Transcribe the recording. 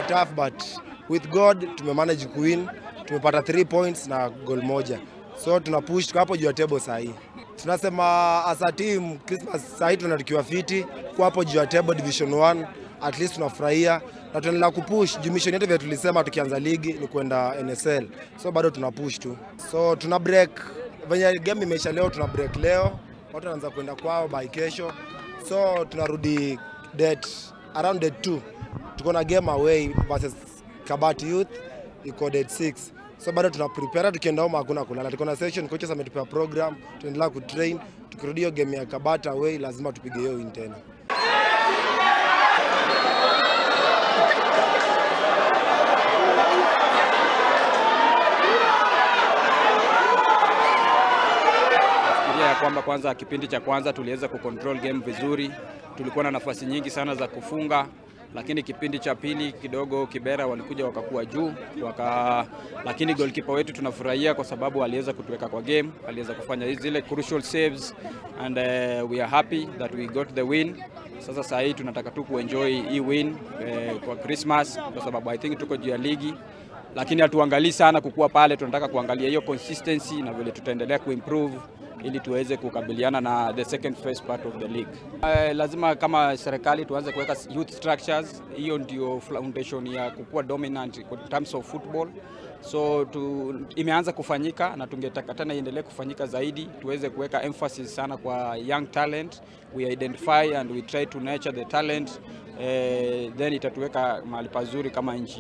tough, but with God tumemanage kuwin. Tumepata 3 points na goal moja. So tuna push tuko hapo juu ya table saa hii. Tunasema as a team Christmas saa hii tunatukiwa fiti kwa hapo juu ya table Division 1, at least tunafurahia na tunaendelea kupush. Juu mission yetu vile tulisema tukianza ligi ni kwenda NSL. So bado tuna push tu. So tuna break venye game imeisha leo, tuna break leo. Watu wanaanza kwenda kwao by kesho. So tunarudi date around date 2. Tuko na game away versus Kabati Youth iko date 6. So bado tuna prepare, tukienda home hakuna kulala. Tuko na session, coaches ametupea program, tunaendelea kutrain. Tukirudi hiyo game ya Kabati away lazima tupige hiyo win tena. Nafikiria kwamba kwanza kipindi cha kwanza tuliweza kucontrol game vizuri, tulikuwa na nafasi nyingi sana za kufunga, lakini kipindi cha pili kidogo Kibera walikuja wakakuwa juu lakini goalkeeper wetu tunafurahia kwa sababu aliweza kutuweka kwa game, aliweza kufanya zile crucial saves and we are happy that we got the win. Sasa saa hii tunataka tu kuenjoy hii win kwa Christmas kwa sababu I think tuko juu ya ligi, lakini hatuangalii sana kukua pale, tunataka kuangalia hiyo consistency na vile tutaendelea kuimprove ili tuweze kukabiliana na the second phase part of the league. Lazima kama serikali tuanze kuweka youth structures. Hiyo ndio foundation ya kukua dominant in terms of football. So imeanza kufanyika na tungetaka tena iendelee kufanyika zaidi, tuweze kuweka emphasis sana kwa young talent. We identify and we try to nurture the talent, then itatuweka mahali pazuri kama nchi.